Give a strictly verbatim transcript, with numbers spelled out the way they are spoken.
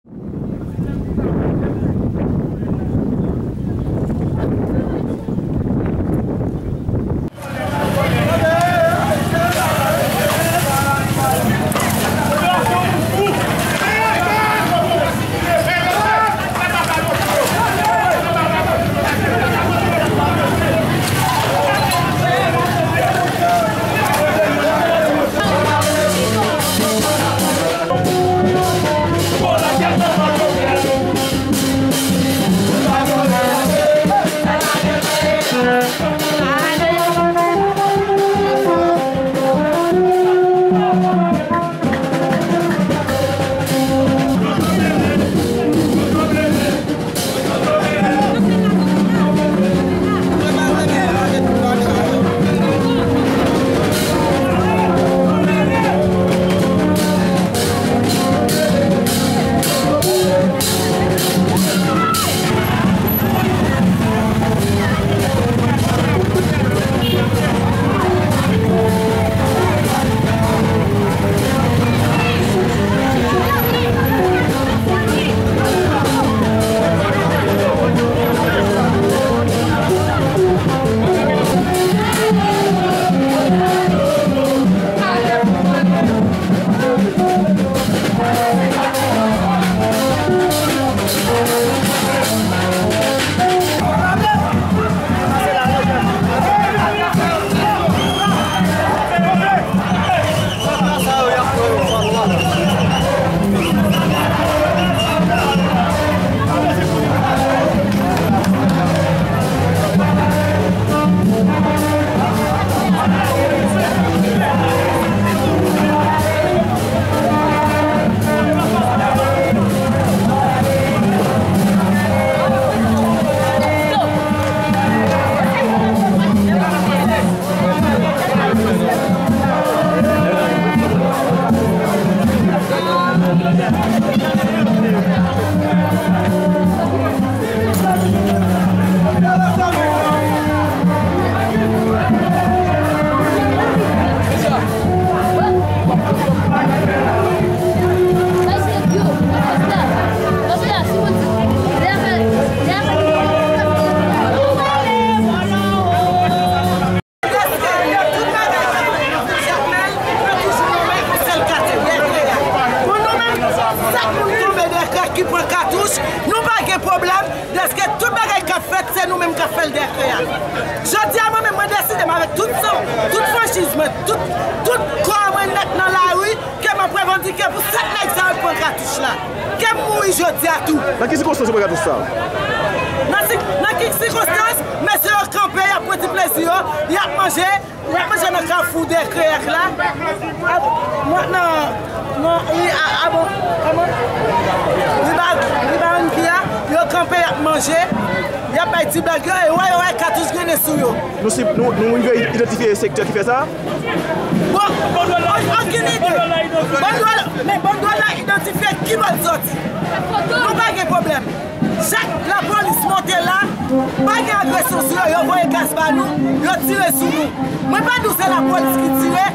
Tout bagay k ap fèt nan Jakmèl, yo toujou nonmen yon sèl katye, Dèkrè a. Pou nou menm, sak moun tonbe Dèkrè ki pran katouch, nou pa gen pwoblèm, dèske tout bagay k ap fèt, se nou menm k ap fè l Dèkrè a. Jodi a, mwen menm, mwen deside m avèk tout san, tout franchiz mwen, tout, tout kò mwen nèt nan lari, ke m ap revandike pou sèt nèg sa yo k pran katouch la. Ke m mouri jodi a tou. Nan ki sikonstans yo pran katouch sa? Nan si-, nan ki sikonstans, mesye yo kanpe, y ap pran ti plezi yo, y ap manje, y ap manje nan kafou Dèkrè a la. A, mwen, nan, nan, ri, a, a, bon, kòman? Riba, riba Anki a, yo kanpe, y ap manje, y ap bay ti blag yo, e wè, yo wè katouch grennen sou yo. Nou si, nou, nou rive idantifye sektè ki fè sa? Bon, an-, ankenn ide. Bandwòl, men bandwòl la idantifye ki bò l soti. Nou pa gen pwoblèm. Chak lapolis monte la, pa gen agresyon sou yo, yo voye gaz ba nou, yo tire sou nou. Mwen pa di w se lapolis ki tire,